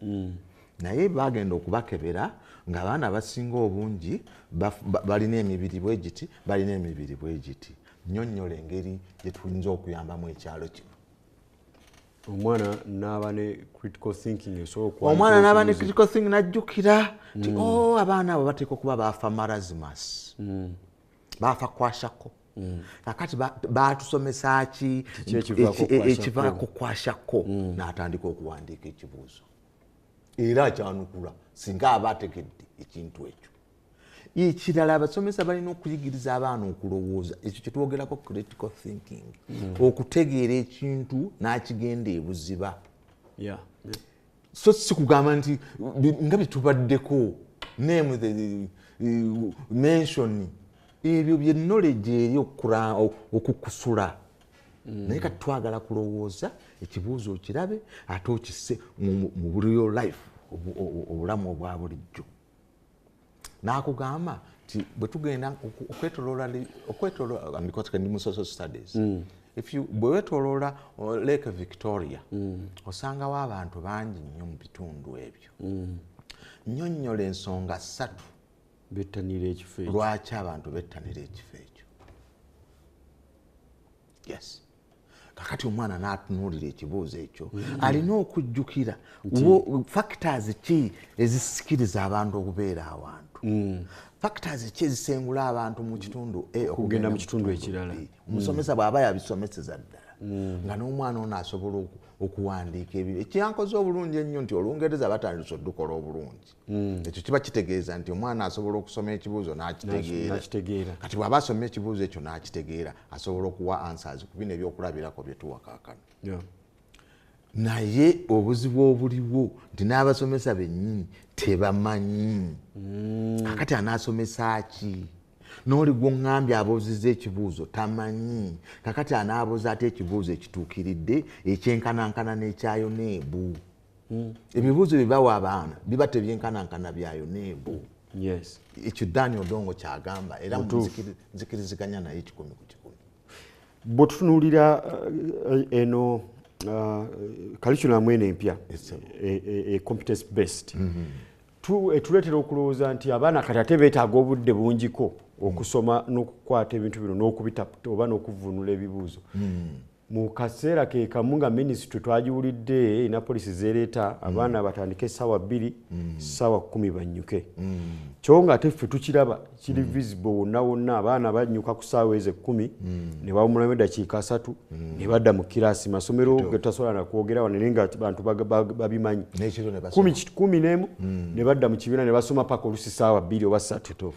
naye bagenda okubakebera ng'abaana abasinga obungi balina emibiri bwe giti, balina emibiri bwe giti. Nnyonnyola engeri gye tuyinza okuyambamu ekyalo kino. Omwana n'aba ne critical thinking esobola okwanukula Omwana n'aba ne ekibuuzo. critical thinking n'ajjukira nti, oh, abaana abo bateekwa okuba baafa marasmus, baafa kwashako. Kakati baatusomesa ki Kiki ekivaako kwashako? Ekivaako kwashako? N'atandika okuwandiika ekibuuzo era akyanukula singa aba ategedde ekintu ekyo. Ekirala, abasomesa balina okuyigiriza abaana okulowooza, ekyo kyetwogerako critical thinking, okutegeera ekintu n'akigenda ebuziba. So si kugamba nti nga byetubaddeko name the mention, ebyo bye knowledge eri okukusula. Naye kati twagala kulowooza, ekibuuzo okirabe ate okisse mu real life, obulamu obwa bulijjo. N'akugamba nti bwe tugenda okwetoloola, because ndi mu social studies, if you bwe weetoloola Lake Victoria, osangawo abantu bangi nnyo mu bitundu ebyo. Nnyonnyola ensonga ssatu bettanira ekifo ekyo. Lwaki abantu bettanira ekifo ekyo? Yes, kakati omwana n'atunuulira ekibuuzo ekyo, alina okujjukira factors ki ezisikiriza abantu okubeera awantu, factors ki ezisengula abantu mu kitundu A okugenda mu kitundu ekirala. B. Omusomesa bw'aba yabisomeseza ddala, nga n'omwana ono asobola okuwandiika ebyo. Ekyankoze obulungi ennyo nti Olungereza batandise odukola obulungi. Ekyo kiba kitegeeza nti omwana asobola okusoma ekibuuzo n'akitegeera. N'akitegeera. Kati bw'aba asoma ekibuuzo ekyo n'akitegeera, asobola okuwa answers ku bino ebyokulabirako bye tuwa kaakano. Naye obuzibu obuliwo nti n'abasomesa bennyini tebamanyi. Kakati anaasomesa ki? N'oli gw'oŋŋambye abuuzizza ekibuuzo tamanyi. Kakati anaabuuza ate ekibuuzo ekituukiridde ekyenkanankana n'ekya UNEB? Ebibuuzo bye bawa abaana biba tebyenkanankana bya UNEB. Ekyo Dani Odongo kyagamba, era nzikiriziganya naye 100%. Bwe tutunuulira eno curriculum eno empya, competence based, etuleetera okulowooza nti abaana kati ate beetaaga obudde bungiko okusoma n'okukwata ebintu bino n'okubitaputa oba n'okuvvuunula ebibuuzo. Mu kaseera ke kamu nga minisitule twagiwulidde erina policy zeereeta, abaana batandike essaawa 2, ssaawa 10 bannyuke. Kyo nga ate ffe tukiraba kiri visible wonna wonna, abaana bannyuka ku ssaawa ezo 10, ne bawummulamu eddakiika 3, ne badda mu kiraasi. Masomero ge tutasobola na kwogera wano, naye nga bantu babimanyi. N'ekiro ne basoma. 11, ne badda mu kibiina ne basoma paka oluusi ssaawa 2 oba 3.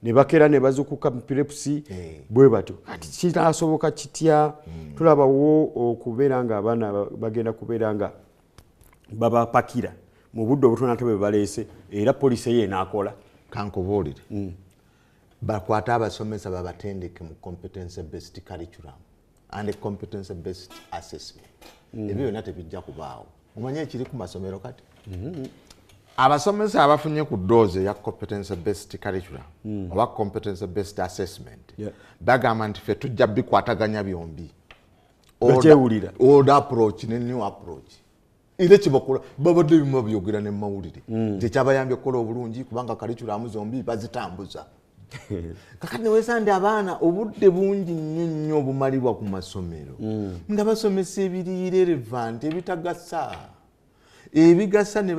Ne bakeera ne bazuukuka mu pirepusi, bwe batyo. Kati kinasoboka kitya? Tulabawo okubeera nga abaana bagenda kubeera nga babapakira mu budde obutono ate bwe baleese, era poliisi eyo enaakola. Kankubuulire. Bakwate abasomesa babatendeke mu competence based curriculum and competence based assessment. Ebyo byonna tebijja kubaawo. Omanye ekiri ku masomero kati? Abasomesa abafunye ku dose ya competence based curriculum oba competence based assessment bagamba nti ffe tujja bikwataganya byombi. Bakyewulira. Old approach ne new approach. Era kyebakola babadde bimu babyogera ne mawulire nti ekyabayambye okukola obulungi kubanga curriculum zombi bazitambuza. Kakati newesande abaana obudde bungi nnyo nnyo obumalibwa ku masomero nga basomesa ebiri irrelevant, ebitagasa, ebigasa ne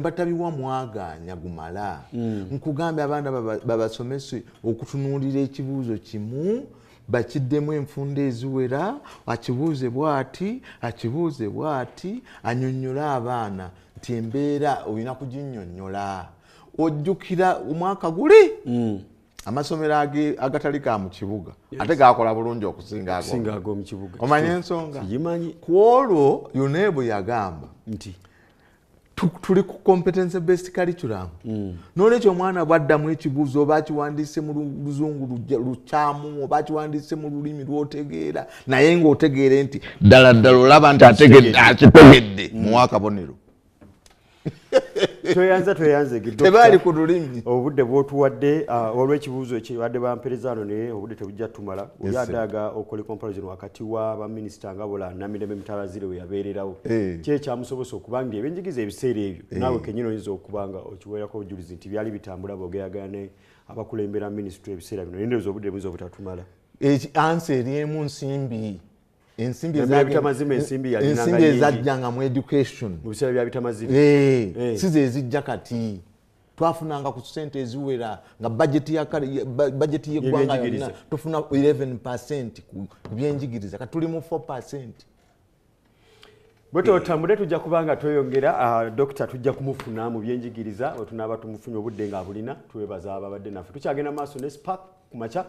batabiwa mwaganya gumala. Nkugambye abaana babasomese okutunuulira ekibuuzo kimu bakiddemu enfunda eziwera, akibuuze bw'ati, akibuuze bw'ati, annyonnyole abaana nti embeera olina kuginnyonnyola. Ojjukira omwaka guli amasomero agatali ga mu kibuga ate gakola bulungi okusinga ago. Okusinga ag'omu kibuga. Omanye ensonga? Sigimanyi. Ku olwo UNEB yagamba nti tuli ku competence based curriculum. N'olwekyo omwana bw'addamu ekibuuzo oba akiwandiise mu luzungu lukyamu oba akiwandiise mu lulimi lw'otegeera, naye ng'otegeere nti ddala ddala olaba nti akitegedde, muwa akabonero. Tweyanza, tweyanze, Doctor. Tebaali ku lulimi. Obudde bw'otuwadde, olw'ekibuuzo ekibadde bampereza wano, naye obudde tebujja tumala. Oli adaaga okole comparison wakati wa baminisita nga bola Namirembe Mutaalazire we yabeererawo. Ki ekyamusobose okuba nga ebyenjigiriza ebiseera ebyo naawe kennyini oyinza okuba nga okiweerako obujulizi nti byali bitambula bw'ogeraganya ne abakulembera minisitule ebiseera bino, naye ndowooza obudde buyinza obutatumala. Ansa eri emu, nsimbi. Ensimbi Namirembe Bitamazima ensimbi yalinanga ensimbi nyingi. ezajjanga mu education. Mu biseera bya Bitamazima. Si ze ezijja kati. Twafunanga ku ssente eziwera nga budget ya kale, budget y'eggwanga Y'ebyenjigiriza. yonna tufuna 11% ku byenjigiriza, kati tuli mu 4%. Bwe tutambule tujja kuba nga tweyongera, dokita tujja kumufuna mu byenjigiriza bwe tunaaba tumufunye obudde nga bulina. Twebaza ababadde naffe. Tukyagenda maaso ne Spark ku makya.